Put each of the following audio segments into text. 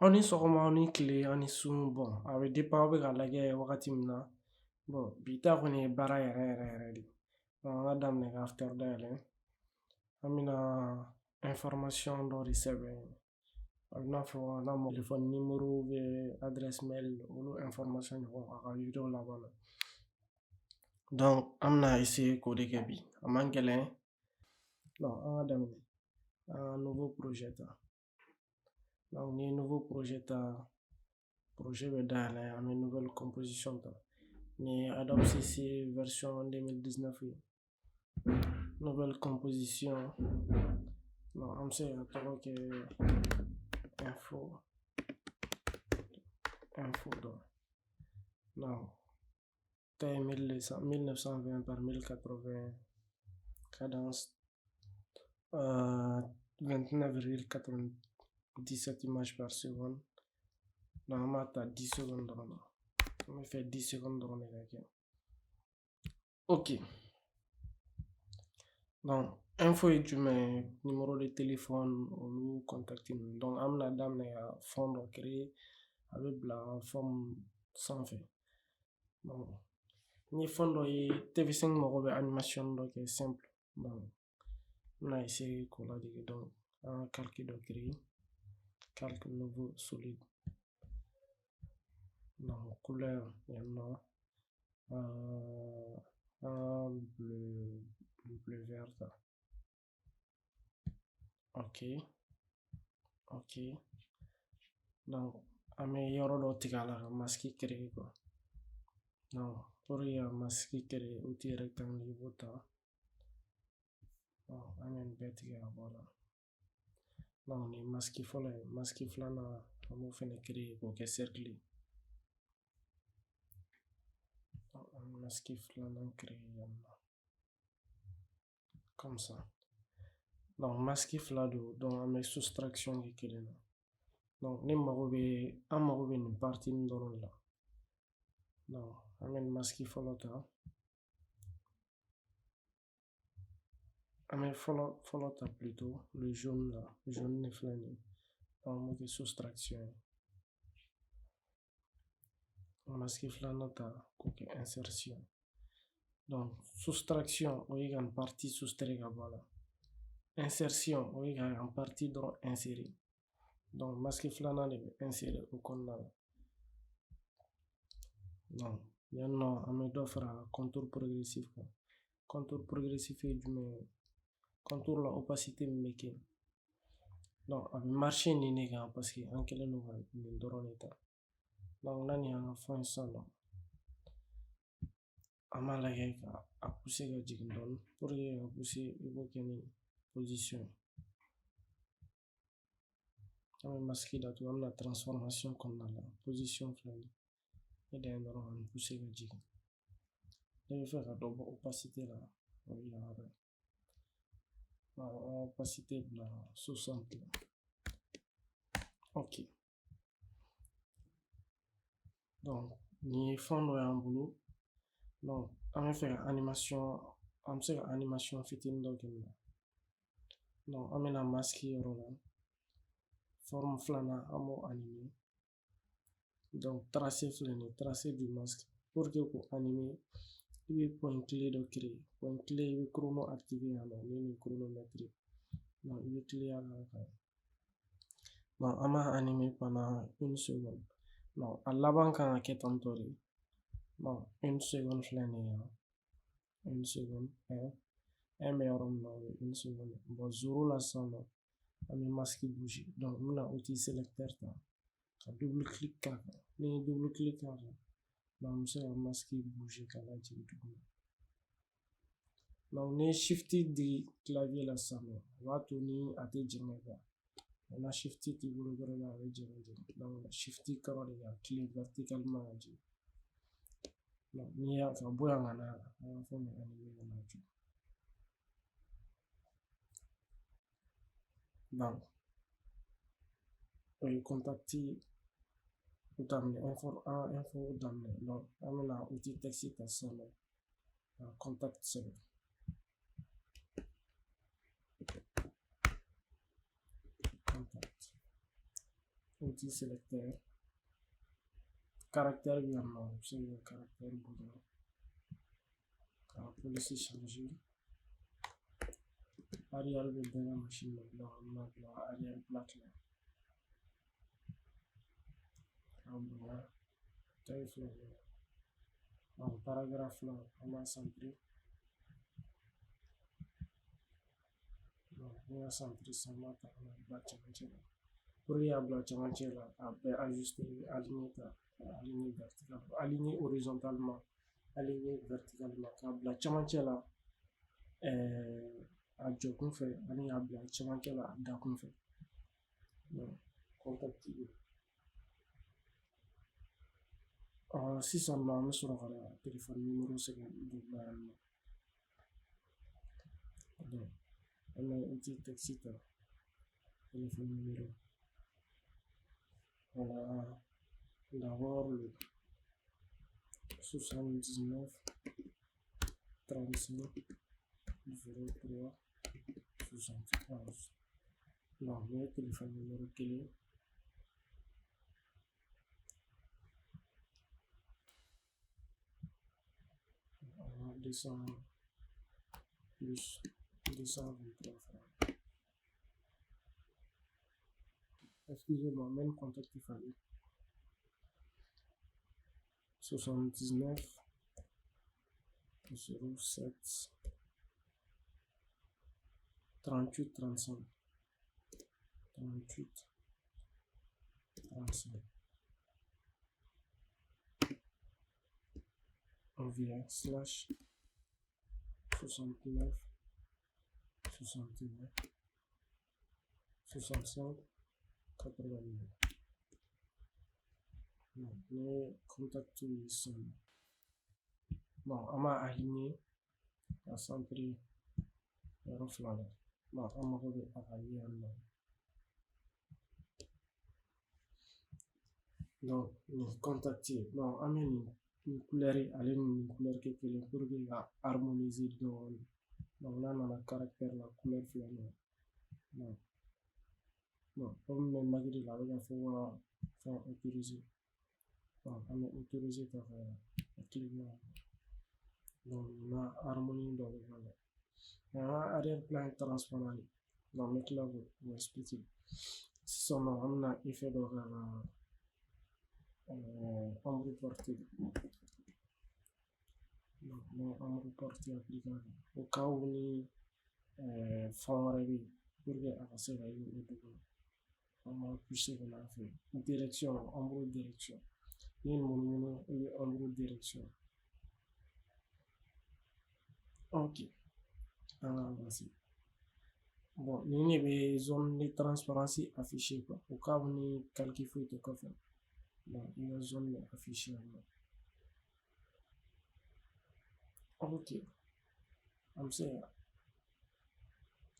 Aw ni sɔgɔma, aw ni tile, aw ni su. Bon, a bɛ dépend aw bɛ ka lajɛ wagati min na. Bon, bi ta kɔni ye baara yɛrɛ yɛrɛ yɛrɛ de. An ka daminɛ ka After dayɛlɛ. An bɛna information dɔ de sɛbɛn, a bɛ n'a fɔ n'a téléphone numéro bɛ, adresse mail, olu information ɲɔgɔn a ka vidéo laban na. Donc an bɛna essayer k'o de kɛ bi, a man gɛlɛn. Donc an ka daminɛ, an ka nouveau projet ta. Donc ni ye nouveau projet ta, projet bɛ dayɛlɛ, an bɛ nouvelle composition ta. Ni ye Adobe CC version 2019 ye. Nouvelle composition. Donc an bɛ se ka tɔgɔ kɛ info, info dɔ. Donc taille 1920 par 1080, cadence 29,97 images par seconde. Donc an b'a ta 10 secondes dɔrɔn na. An bɛ fɛ 10 secondes dɔrɔn de ka kɛ. Ok, donc info ye jumɛn ye? Numéro de téléphone, olu contact ninnu. Donc an bɛna daminɛ ka fond dɔ créer, a bɛ bila forme sanfɛ. Donc n ye fɛn dɔ ye, TV5 mago bɛ animation dɔ kɛ simple. Donc n bɛna essayer k'o ladege. Donc an ka calque dɔ créer, calque nouveau solide. Donc couleur yan nɔ, an bleu, bleu vert ta. Ok, donc an bɛ yɔrɔ dɔ tigɛ a la ka masque créer quoi. Donc pour que ka masque créer, outil rectangle i b'o ta. An bɛ nin bɛɛ tigɛ ka bɔ a la. Donc nin ye masque fɔlɔ ye. Masque filanan, an b'o fɛnɛ créer k'o kɛ cercle ye. An bɛ masque filanan créer yan nɔ comme ça. Donc masque fila don, donc an bɛ soustraction kɛ kelen na. Donc ne mago bɛ, an mago bɛ nin partie nin dɔrɔn de la. Donc an bɛ nin masque fɔlɔ ta, an bɛ fɔlɔ fɔlɔ ta plutôt, le jaune là, jaune de filɛ nin ye. Donc an b'o kɛ soustraction ye. Masque filanan ta k'o kɛ insertion. Donc soustraction, o ye ka nin partie soustraire ka bɔ a la. Insertion, o ye ka nin partie dɔrɔn insérer. Donc masque filanan de bɛ insérer o kɔnɔna la. Donc yan nɔ, an bɛ dɔ fara contour progressif kan. Contour progressif ye jumɛn ye? Contour la opacité min bɛ kɛ. Donc a bɛ marcher nin de kan parce que an kɛlen don ka nin dɔrɔn de ta. Donc n'a nin y'an ka fɛn ye sisan nɔ, an b'a lajɛ ka a pousser ka jigin dɔɔnin. Pour que ka pousser, i b'o kɛ ni position ye. An bɛ masque datugu, an bɛna transformation kɔnɔna la, position filɛ nin ye. E dan ye dɔrɔn ka nin pousser ka jigin. Ne bɛ fɛ ka dɔ bɔ opacité la, o ye yan yɔrɔ ye. An opacité bila 60 la. Ok, donc nin ye fɛn dɔ y'an bolo. Donc an bɛ fɛ ka animation, an bɛ se ka animation fitinin dɔ kɛ nin na. Donc an bɛna masque yɔrɔ la, forme filanan, an b'o animer. Donc tracé filɛ nin ye, tracé du masque. Pour que k'o animer, i bɛ point clé dɔ créer. Point clé, i bɛ chrono activer yan nɔ, ni nin chronomètre. Donc i bɛ clé a kan. Donc an b'a animer pendant une seconde. Donc a laban kan ka kɛ tantɔ de. Donc une seconde filɛ nin ye yan, une seconde, un, un bɛ yɔrɔ min na, o ye une seconde. Bon, zéro la sisan nɔ, an bɛ masque bouger. Donc n bɛna outil sélecteur ta ka double clic k'a kan. Ni n ye double clic k'a kan, donc n bɛ se ka masque bouger ka lajigin duguma. Donc ni ye shift di clavier la sisan nɔ, o b'a to ni a tɛ jɛngɛ quoi. Na shift t'i bolo dɔrɔn, a bɛ jɛngɛ jɛngɛ. Donc shift kɔrɔ de ka tilen verticalement ka jigin. Donc n'i y'a ka bɔ yan ka na yan, an ka fɛn bɛ animer ka na jɔ. Donc o ye contact daminɛ, info, an info daminɛ. Donc an bɛna outil texte ta sisan nɔ ka contact sɛbɛn. Contact. Outil sélecteur. Caractère bɛ yan nɔ, i bɛ se ka caractère bonya ka police changer. Arial bɛ bɛɛ ka machine na, donc an bɛna bila Arial Black la. K'a bonya, taille filɛ nin ye. Donc paragraphe la, an b'a centrer. Donc n'i y'a centrer sisan, an b'a ta ka na bila cɛmancɛ la. Pour que y'a bila cɛmancɛ la, a bɛɛ ajuster, i bɛ aligner ta, aligner vertical, aligner horizontalement, aligner verticalement, k'a bila cɛmancɛ la a jɔkun fɛ, ani k'a bila cɛmancɛ la a dakun fɛ. Donc contact bɛ. Sisan nɔ, an bɛ sɔrɔ ka na téléphone numéro sɛbɛn duguma yan nɔ. Donc an bɛ outil texte ta, téléphone numéro. Voilà, d'abord le 79 35 03 71. Donc nin ye téléphone numéro kelen. 200 plus 223 francs. Excusez-moi, même contact il fallait. 79 07 38 35 38 35. On vient slash 69 61 65 89. Donc, les contacts sont bon, an b'a aligner ka centrer yɔrɔ fila la. Bon, an mago bɛ a ka ye yan nɔ. Donc nin contact ye. Donc an bɛ nin couleur ale ni nin couleur kɛ kelen pour que ka harmoniser dɔɔnin. Donc n'a nana caractère la, couleur filɛ nin ye. Bon, comme bɛ Mac de la, a bɛ ka fɔ ko ka fɛn autoriser. Donc an bɛ autoriser ta ka cliquer. Donc nin na harmonie dɔ bɛ k'a la. An ka arrière plan ye transparent de. Donc n bɛ tila k'o expliquer. Sisan nɔ, an bɛna effet dɔ k'a la, ombre portée. Donc n bɛ ombre portée appliquer a kan. Au cas où ni fɛn wɛrɛ bɛ yen, pour que a ka se ka ye o dugu. An b'a pousser ka n'a fɛ. Direction, ombre direction. N'i ye nin munumunu, i bɛ ombre direction. Ok, an ka avancer. Bon, nin de bɛ zone de transparence afficher quoi. Au cas où ni calque foyi tɛ kɔfɛ. Donc i ka zone bɛ afficher yan nɔ. Ok, an bɛ se ka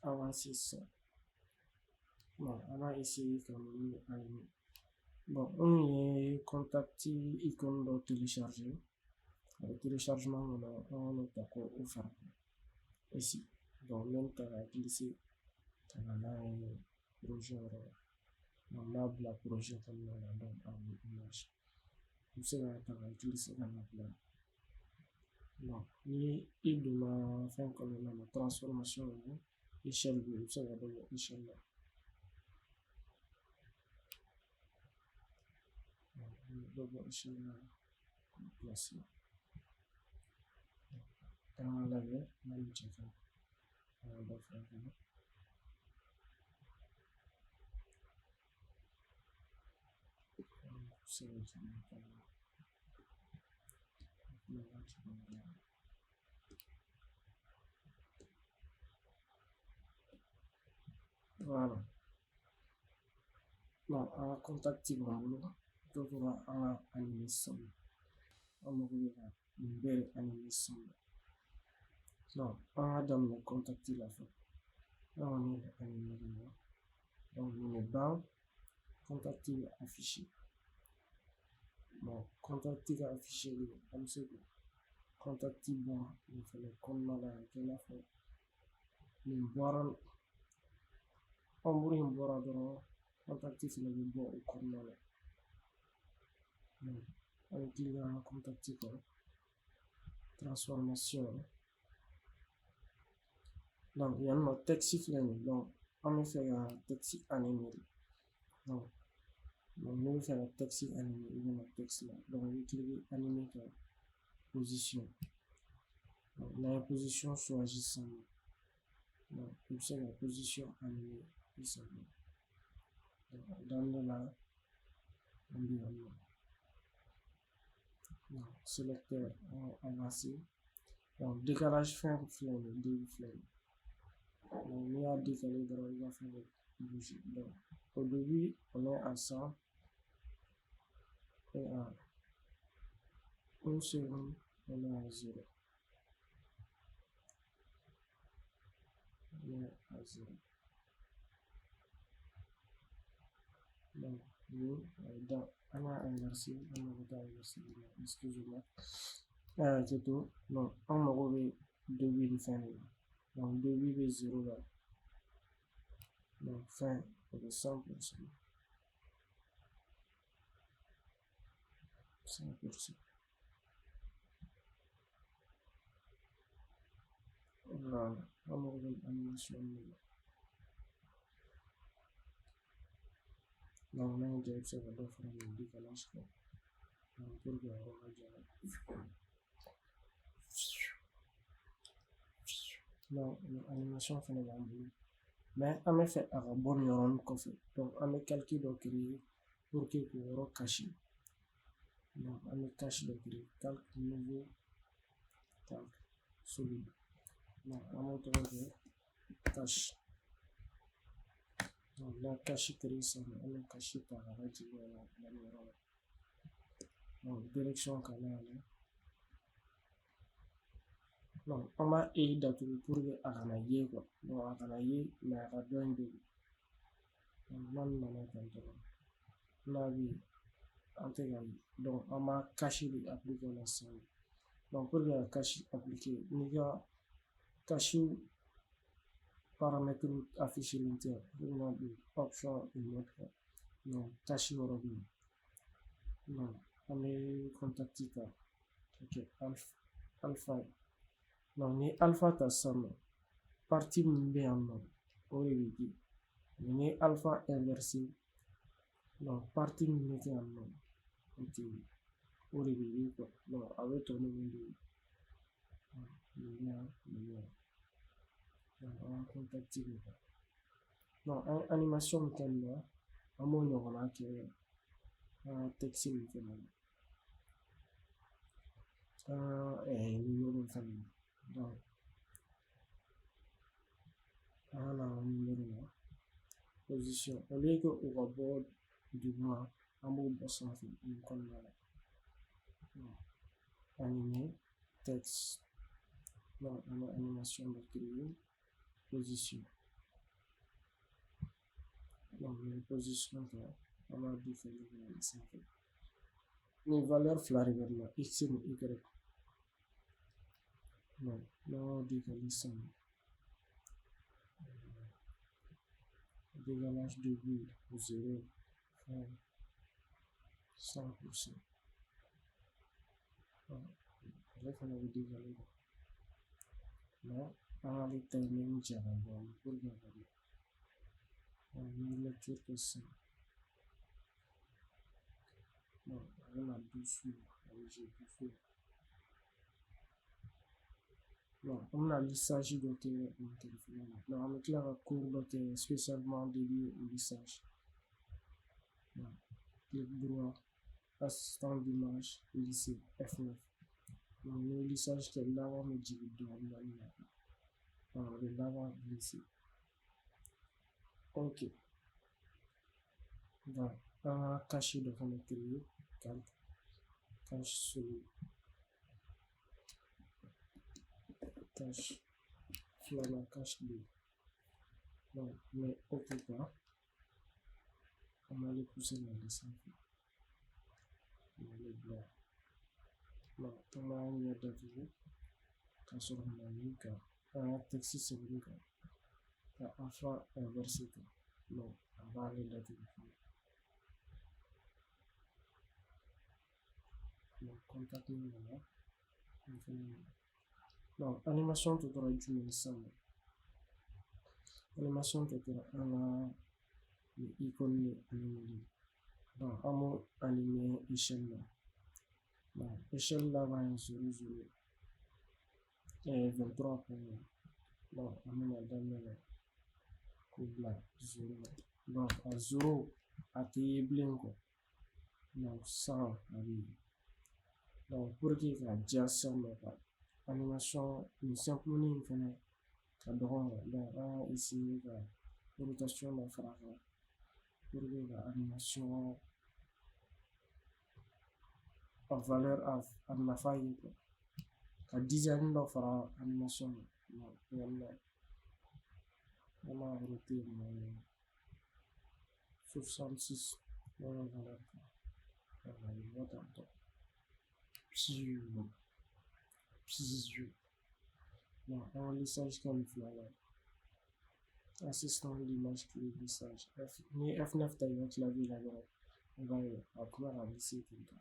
avancer sisan. Bon, an b'a essayer ka ninnu aligner. Bon, anw ye contact icône dɔ télécharger. A bɛ téléchargement kɔnɔ, an ka n'o ta k'o fara ici. Donc n bɛ nin ta ka glisser ka na n'a ye projet yɔrɔ la. Donc n b'a bila projet kɔnɔna la, donc a bɛ image. I bɛ se k'a ta ka glisser ka na bila. Donc ni i donna fɛn kɔnɔna na, transformation échelle bɛ yen, i bɛ se ka dɔ bɔ échelle la. Dɔ bɔ échelle la k'o placer. An k'a lajɛ n'a ni cɛ ka ɲi. An ka dɔ fara a kan. Voilà. Bon, an ka contact b'an bolo. Dɔ tora an ka animer sisan. An mago bɛ ka nin bɛɛ de animer sisan. Donc an ka daminɛ contact la fɔlɔ. An kɔni ye animer ka na. Donc nin bɛ ban, contact bɛ afficher. Bon, contact ka afficher, an bɛ se k'o contact bɔ nin fɛnɛ kɔnɔna la ka kɛ i n'a fɔ nin bɔra, ombre in bɔra dɔrɔn. Contact fɛnɛ bɛ bɔ o kɔnɔna la. Donc an bɛ cliquer an ka contact kan, transformation. Donc yan nɔ, texte filɛ nin ye. Donc an bɛ fɛ ka texte animer. Donc n'i bɛ fɛ ka texte animer, i bɛ na texte la. Donc i bɛ cliquer animer kan, position. Donc n'an ye position choisi sisan nɔ, donc i bɛ se ka position animer i sago. Donc a daminɛ la, an bɛ yan nɔ. Donc sélecteur, avancer. Donc décalage fɛn filɛ nin ye, début filɛ nin ye. Donc n'i y'a décaler dɔrɔn, i ka fɛn bɛ bouger. Donc au début, on est à 100 et à une seconde, on est à 0. On est à 0. Donc ni dans an y'a inversé, an mago t'a inversé la, excusez-moi. A y'a hakɛ to. Donc an mago bɛ début ni fɛn de la. Donc début bɛ 0 la. Donc fin, o bɛ 100%. 100%. Voilà, an mago bɛ animation min na. Donc n'a y'i diya, i bɛ se ka dɔ fara nin décalage kan. Donc pour que a yɔrɔ ka janya. Donc nin animation fɛnɛ b'an bolo. Mais an bɛ fɛ a ka bɔ nin yɔrɔnin kɔfɛ. Donc an bɛ calque dɔ créer pour que k'o yɔrɔ cacher. Donc an bɛ cache dɔ créer, calque nouveau, calque solide. Donc an b'o tɔgɔ kɛ cache. Donc n'an cache créer sisan, an bɛ cache ta ka lajigin ka na bila nin yɔrɔ la. Donc direction ka na yan. Donc an b'a e datugu pour que a kana ye quoi. Donc a kana ye, mais a ka dɔ in bɛ yen. Donc n'an nana tan dɔrɔn, n'a bɛ yen, an tɛ ka ye. Donc an b'a cache de appliquer o la sisan. Donc pour que ka cache appliquer, n'i ka cache paramètres affiché len tɛ, i bɛna don option et mode kan. Donc cache yɔrɔ bɛ yen. Donc an bɛ contact ta ka kɛ alpha ye. Donc ni alpha ta sisan nɔ, partie min bɛ yan nɔ, o de bɛ di. Mais ni alpha inversé, donc partie min bɛ kɛ yan nɔ, o tɛ ye, o de bɛ ye quoi. Donc a bɛ tɔ ninnu de ye. Nin bɛ yan, nin bɛ yan. Donc an ka contact bɛ kan. Donc an ye animation min kɛ nin na, an b'o ɲɔgɔnna kɛ an ka texte min fɛnɛ na. An ka numéro fɛnɛ na. Donc an ka na an ka numéro la. Position, au lieu que o ka bɔ duguma, an b'o bɔ sanfɛ nin kɔnɔna la. Animer, texte. Donc an bɛ animation dɔ créer, position. Donc nin position kɛ, an b'a décaler ka na sanfɛ. Nin valeur fila de bɛ nin na, x ni y. Donc n'an y'o décaler sisan, décalage début 0, fin 100%. Ale fana bɛ décaler. Mais an k'ale timing cɛ ka dɔɔnin pour que a ka mɛn. Donc ni lecture kɛ sisan, donc a bɛ na doucement, a bɛ jouer doucement. Donc an bɛna lissage dɔ kɛ nin kɛrɛfɛla la. Donc an bɛ tila ka cours dɔ kɛ spécialement dédié au lissage. Donc clic droit, assistant d'image, lisser, F9. Donc ni ye lissage kɛ, laban bɛ jigin dɔɔnin dɔɔnin na. Donc a bɛ laban glisser. Ok. Donc an ka cache dɔ fana créer, calque, cache solide. Cache filanan, cache 2. Donc n bɛ ok kan. An b'ale pousser ka na sanfɛ. An b'ale bila. Donc an b'a ɲɛ datugu ka sɔrɔ ka na nin kan. An ka texte sɛbɛnni kan ka alpha inversé kan. Donc a b'ale datugu fana. Donc contact nana, nin fɛnɛ nana. Donc animation tɔ tora jumɛn ye sisan nɔ? Animation tɔ tora an ka nin icône de animer. Donc an b'o animer échelle la. Donc échelle laban ye 0 0 23 point. Donc an bɛna daminɛ la k'o bila 0 la. Donc a 0 a tɛ ye bilen quoi. Donc 100 a bɛ yen. Donc pour que ka diya sisan nɔ, ka animation nin simple in fɛnɛ ka dɔgɔ. Donc an y'a essayer ka rotation dɔ fara a kan pour que ka animation a valeur, a nafa ye quoi. Ka design dɔ fara animation kan. An b'a roter moins 66 moins valeur kan. A bɛ bɔ tan tɔ. Piu piu. Donc an ka lissage kɛ nin fila la. Assistant d'image clé lissage. Ni ye F9 ta i ka clavier la dɔrɔn, i b'a ye a bɛ tila ka lisser ten tɔ.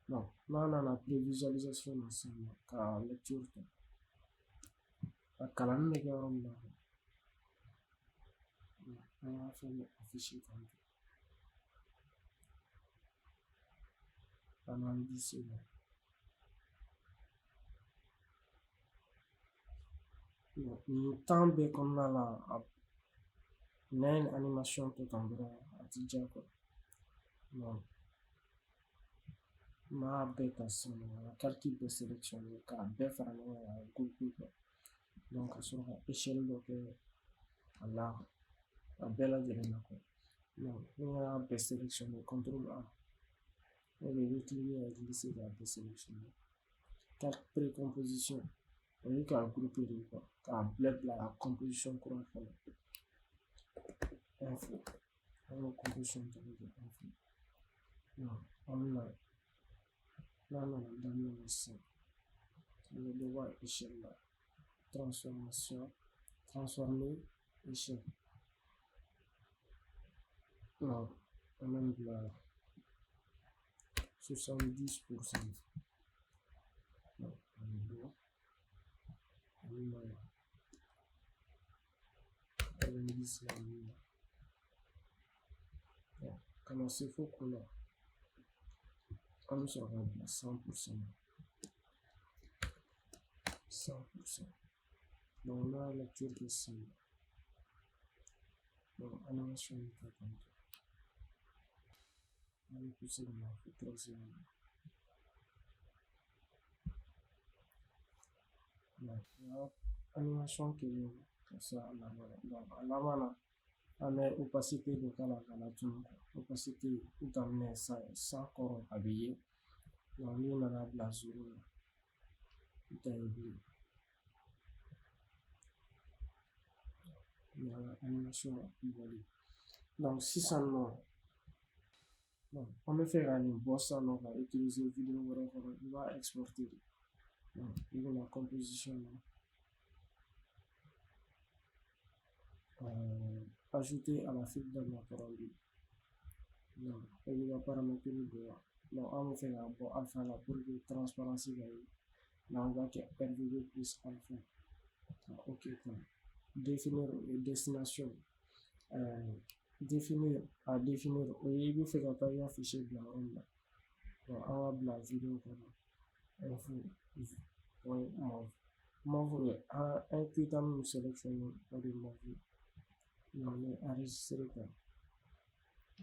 Donc n'a nana prévisualisation na sisan nɔ, ka lecture ta, a kalanni bɛ kɛ yɔrɔ min na, an ka fɛn bɛ afficher tan tɔ. Pendant 10 secondes. Nin temps bɛɛ kɔnɔna la, n'a ye animation to tan dɔrɔn, a ti diya quoi. Donc n b'a bɛɛ ta sisan nɔ, ka calque bɛɛ sélectionner k'a bɛɛ fara ɲɔgɔn kan k'a grouper quoi. Donc ka sɔrɔ ka échelle dɔ kɛ a la, a bɛɛ lajɛlen na quoi. Donc ni n y'a bɛɛ sélectionner, contrôle A, ou bien i bɛ cliquer ka glisser k'a bɛɛ sélectionner. Calque précomposition, o ye k'a grouper de quoi, k'a bɛɛ bila composition kura kɔnɔ. Info, an b'o composition tɔgɔ kɛ info. Donc an bɛna, n'a nana daminɛ na sisan, an bɛ dɔ bɔ a échelle la. Transformation, transformer échelle. Donc an bɛ nin bila 70%. Donc a bɛ bɔ, an bɛ na 90 la min na, ka na se fo kun na, an bɛ sɔrɔ k'a bila 100%. 100%. Donc n'a ye lecture kɛ sisan, donc animation bɛ kɛ tan tɔ. An bɛ pousser ka na fo troisième na. Donc animation kɛlen ka se a laban na, donc a laban na, an bɛ opacité dɔ k'a la k'a latunu. Opacité daminɛ 100 kɔrɔ, a bɛ ye. Donc n'i nana bila 0 la, i t'a ye bilen. Animation bɔlen. Donc sisan nɔ, an bɛ fɛ ka nin bɔ sisan nɔ ka utiliser vidéo wɛrɛ kɔnɔ, i b'a exporter de. Donc i bɛna composition na, ajouter à la file d'attente rendu. Donc i b'i ka paramètre don. Donc an bɛ fɛ k'a bɔ alpha la pour que transparence ka ye. Donc an b'a kɛ RGB plus alpha. Ok quoi. Définir destination. Définir, à définir, o ye i bɛ fɛ ka taa i ka fichier bila yɔrɔ min na. Donc an b'a bila vidéo kɔnɔ. Info point mov. Mov ye an ye critère min sélectionné, o de ye mov ye. Donc n bɛ enregistrer kan,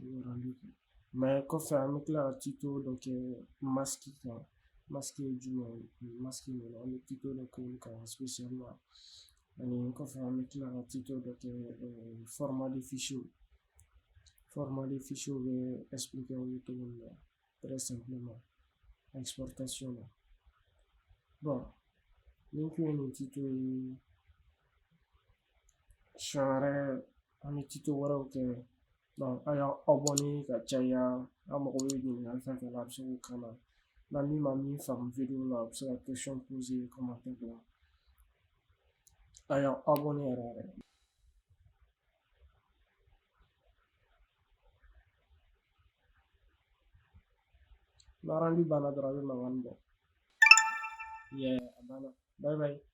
i bɛ rendu kɛ. Mais kɔfɛ an bɛ tila ka tuto dɔ kɛ masque kan. Masque ye jumɛn ye? Masque ninnu, an bɛ tuto dɔ kɛ olu kan spécialement. Ani kɔfɛ an bɛ tila ka tuto dɔ kɛ format de fichier. Format de fichier bɛ expliquer aw ye cogo min na très simplement exportation na. Bon, nin kun ye nin tuto ye. Siɲɛ wɛrɛ an bɛ tuto wɛrɛw kɛ. Donc a y'aw abonné ka caya. An mago bɛ ɲininkali fɛn fɛn la, a bɛ se k'o k'an na. Na min ma min faamu vidéo la, a bɛ se ka question poser commentaire la. A y'aw abonné yɛrɛ yɛrɛ. N'a rendu banna dɔrɔn, a bɛ mankan bɔ. Yeah, a banna. Bye bye.